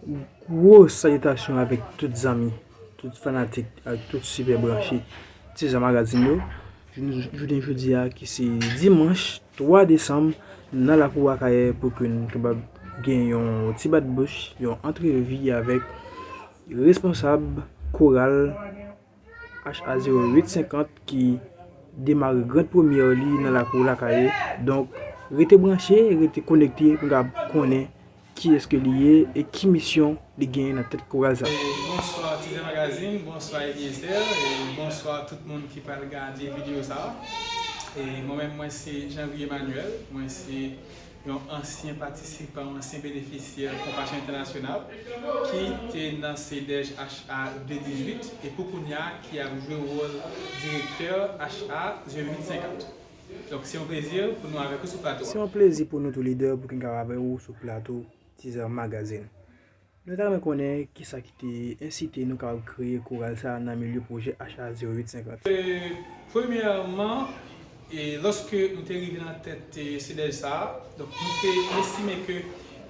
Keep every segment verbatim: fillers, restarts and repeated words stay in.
Gwo salitasyon avèk tout zanmi, tout fanatik, ak tout sipè branche Tizan Magazine yo. Jounen, jounen jodi a ki se dimanch twa desanm, nan lakou Akayè pou ke n kapab gen yon ti bat bouch, yon antrevi avèk responsab koral H A zewo uit senkant ki demare grand premyè li nan lakou Lakayè. Donk, rete branche, rete konekte pou n ka konnen kiyès ke li ye e ki misyon li genyen nan tèt koral sa. E, bonswa Tizan Magazine, bonswa Eliezer, e bonswa tout moun ki pral gade videyo sa a. E mwen menm, mwen se Janvier Emmanuel, mwen se yon ansyen patisipan, yon ansyen benefisyè Konpasyon Entènasyonal ki te nan CEDEJ H A de dizuit e pou kounye a ki ap jwe wòl direktè H A zewo uit senkant. Donk, se yon plezi pou nou avèk ou sou plato a. Se yon plezi pou nou toulede pou ke n kapab avèk ou sou plato Tizan Magazine. Nou ta renmen konnen kisa ki te ensite nou kapab kreye koral sa a nan milye pwojè H A zewo uit senkant. E, premyèman, e, lòske nou te rive nan tèt, e, CEDEJ sa a, donk, nou te estime ke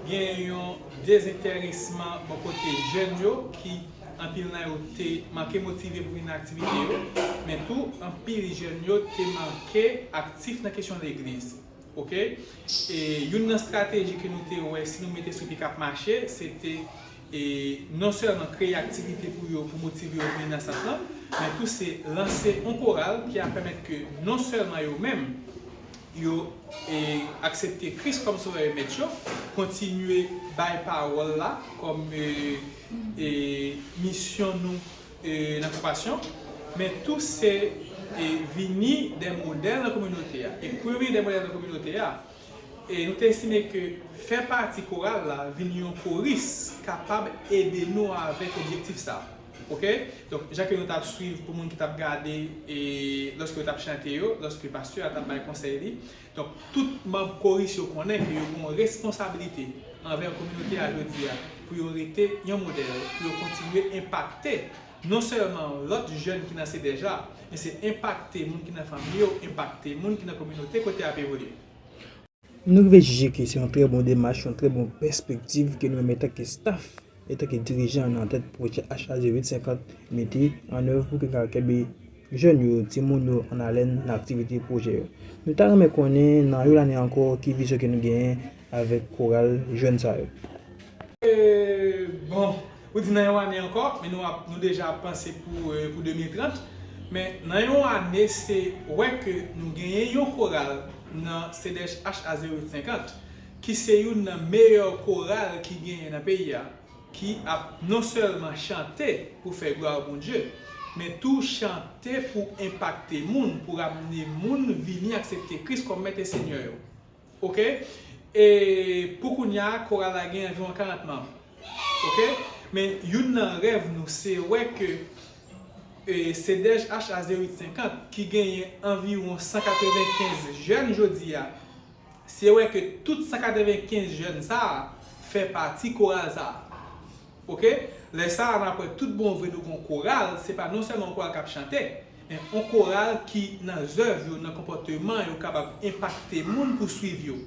gen yon dezenteresman bò kote jèn yo ki anpil nan yo te manke motive pou vin nan aktivite yo, men tou anpil jèn yo te manke aktif nan kesyon legliz. Oke? E youn nan estrateji ke nou te wè si nou mete sou pye k ap mache, se te, e, non sèlman kreye aktivite pou yo, pou motive yo vini nan sant lan, men tou se lanse yon koral ki ap pèmèt ke non sèlman yo menm, yo, e, aksepte Kris kòm Sovè e Mèt yo, kontinye bay pawòl la kòm, e, e, misyon nou, e, nan Konpasyon, men tou se, e, vini de modèl nan kominote a. E pou yo vini de modèl nan kominote a, e, nou te estime ke fè pati koral la vin yon koris kapab ede nou avèk objektif sa a. Oke? Donk, jan ke nou t ap swiv pou moun ki t ap gade, e, lòske yo t ap chante yo, lòske pastè a t ap bay konsèy li. Donk, tout manm koris yo konnen ke yo gen yon responsabilite anvè kominote a jodi a pou yo rete yon modèl, pou yo kontinye enpakte non sèlman lòt jèn ki nan CEDEJ la, men se enpakte moun ki nan fanmi yo, enpakte moun ki nan kominote kote y ap evolye. Nou rive jije ke se yon trè bon demach, yon trè bon pèspektiv ke nou menm antanke staff, antanke dirijan nan tèt pwojè H A zewo uit senkant mete an èv pou ke kapab kenbe jèn yo, timoun yo an alèn nan aktivite pwojè yo. Nou ta renmen konnen nan yon lane ankò ki vizyon ke nou genyen avèk koral jèn sa yo. E, bon, ou di nan yon ane ankò, men nou ap, nou deja ap panse pou, e, pou de mil trant. Men nan yon ane, se wè ke nou genyen yon koral nan CEDEJ H A zewo uit senkant, ki se youn nan meyè koral ki genyen nan peyi a, ki ap non sèlman chante pou fè glwa a Bondye, men tou chante pou enpakte moun, pou ramne moun vini aksepte Kris kòm Mèt e Senyè yo. Oke? E pou kounye a, koral la gen anviwon karant manm. Oke? Men youn nan rèv nou, se wè ke, e, CEDEJ H A zewo uit senkant, ki genyen anviwon san katrevenkenz jèn jodi a, se wè ke tout san katrevenkenz jèn sa a fè pati koral sa a. Oke? Lè sa a, n ap wè tout bon vre nou gen yon koral, se pa non sèlman yon koral k ap chante, men yon koral ki nan zèv yo, nan konpòteman yo, kapab enpakte moun pou swiv yo.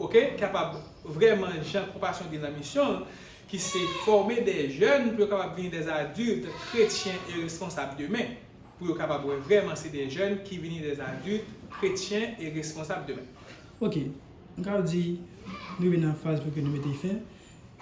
Oke? Kapab vrèman, jan Konpasyon di nan misyon l, ki se fòme de jèn pou yo kapab vin de adilt kretyen e responsab demen, pou yo kapab wè vrèman se de jèn ki vini de adilt kretyen e responsab demen. Oke, m ka di, nou rive nan faz pou ke nou mete fen.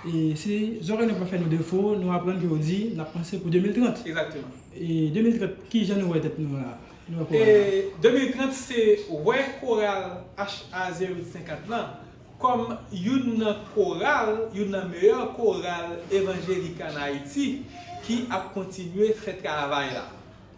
E si zòrèy nou pa fè nou defo, nou aprann ke yo di n ap panse pou de mil trant. Egzakteman. E de mil trant, ki jan nou wè tèt nou la? Nou wè koral la? E de mil trant, se wè koral H A zewo uit senkant lan kòm youn nan koral, youn nan meyè koral evanjelik ann Ayiti ki ap kontinye fè travay la.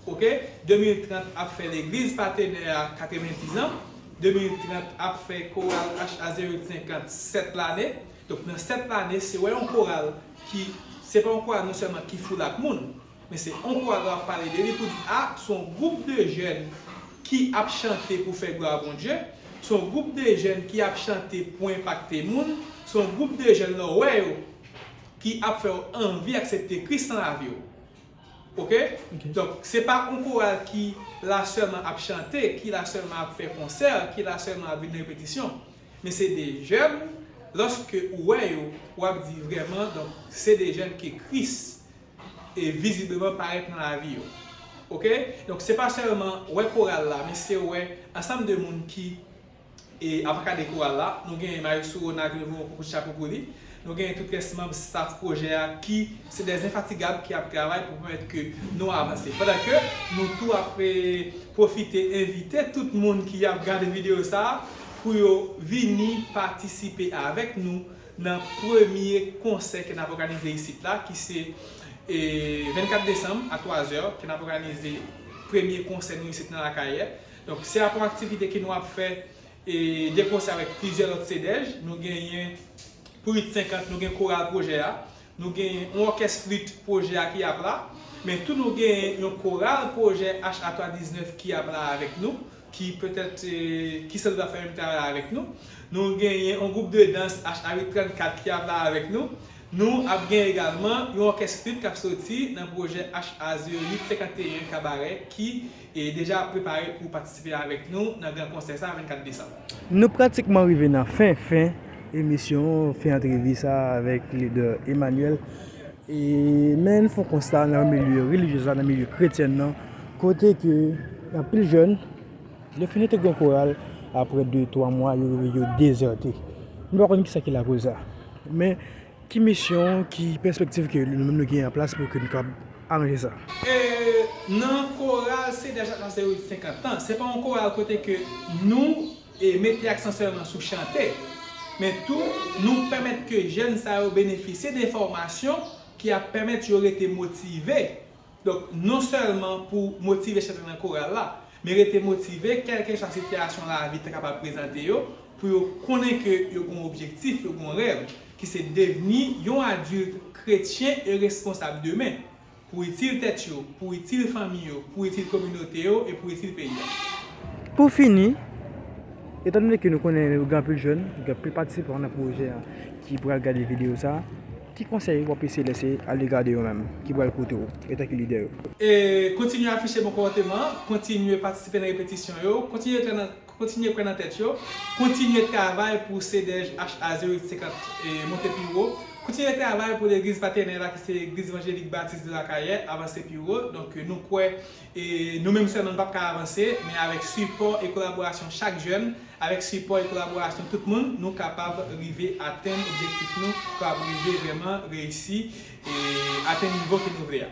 Oke? De mil trant ap fè legliz patenè a katrevendiz an. De mil trant ap fè koral H A zewo uit senkant sèt lane. Donk, nan sèt lane, se wè yon koral ki, se pa yon koral non sèlman ki foul ak moun, men se yon koral w ap pale de li pou di, a, se yon gwoup de jèn ki ap chante pou fè glwa a Bondye, se yon gwoup de jèn ki ap chante pou enpakte moun, se yon gwoup de jèn lè w wè yo, ki ap fè w anvi aksepte Kris nan lavi w. Oke? Oke. Donk, se pa yon koral ki la sèlman ap chante, ki la sèlman ap fè konsè, ki la sèlman ap vin nan repetisyon. Men se de jèn, Lòske ou wè yo, w ap di vrèman, donk, se de jèn ke Kris e vizibleman parèt nan lavi yo. Oke? Donk, se pa sèlman wè koral la, men se wè ansanm de moun ki e ap akade koral la. Nou gen Maestro Ronald ki nou voye yon kout chapo pou li. Nou gen tout rès manm staff pwojè a ki se des infatigab ki ap travay pou pèmèt ke nou avanse. Pandan ke nou tou ap eh, pwofite envite tout moun ki ap gade videyo sa a pou yo vini patisipe avèk nou nan premye konsè ke n ap òganize isit la, ki se eh, vennkat desanm a twazè, ke n ap òganize premye konsè nou isit nan Lakayè. Donk, se ap yon aktivite ke nou ap fè e de konsè avèk plizyè lòt C D J. Nou genyen pou uit senkant, nou gen koral pwojè a. Nou gen yon òkès flit pwojè a ki ap la. Men tou nou gen yon koral pwojè H A twa diznèf ki ap la avèk nou, ki petèt eh, ki sandout ap fè menm travay la avèk nou. Nou genyen yon gwoup de dans H A uit trannkat ki ap la avèk nou. Nou ap gen egalman yon òkès flit k ap soti nan pwojè H A zewo uit senkanteyen Kabarè ki e deja ap prepare pou patisipe avèk nou nan gran konsè sa a vennkat desanm. Nou pratikman rive nan fen, fen emisyon, fen antrevi sa a avèk lidè Emmanuel. E, men n fè yon konsta nan milye relijyez la, nan milye kretyèn nan, kote ke anpil jèn, yo fin entegre yon koral, apre de, twa mwa, yo rive, yo dezète. Nou pa konn kisa ki lakoz sa. Men, ki misyon, ki pèspektiv ke nou menm nou genyen an plas pou ke nou kapab aranje sa? E nan koral C D H la se senkant an, se pa yon koral kote ke nou e mete aksan sèlman sou chante, men tou nou pèmèt ke jèn sa yo benefisye de fòmasyon ki ap pèmèt yo rete motive. Donk, non sèlman pou motive chante nan koral la, men rete motive kèlkeswa sitiyasyon lavi ta kapab prezante yo, pou yo konnen ke yo gen yon objektif, yo gen yon rèv, ki se devni yon adilt kretyen e responsab demen, pou itil tèt yo, pou itil fanmi yo, pou itil kominote yo e pou itil peyi a. Pou fini, etandone ke nou konnen gen anpil jèn, gen anpil patisipan nan pwojè a ki pral gade videyo sa a, ki konsèy w ap eseye lese a lega de yo menm ki pral koute w, etanke lidè yo? E kontinye afiche bon konpòteman, kontinye patisipe nan repetisyon yo, kontinye kwè nan, kontinye kwè nan tèt yo, kontinye travay pou C D H A zewo uit senkant e monte pi wo, kontinye travay pou legliz patènèl la ki se Legliz Evanjelik Batis de Lakayè avanse pi wo. Donk nou kwè e nou menm sèlman nou p ap ka avanse, men avèk sipò e kolaborasyon chak jèn, avèk sipò e kolaborasyon tout moun, nou kapab rive atenn objektif nou, kapab rive vrèman reyisi e atenn nivo ke nou vle a.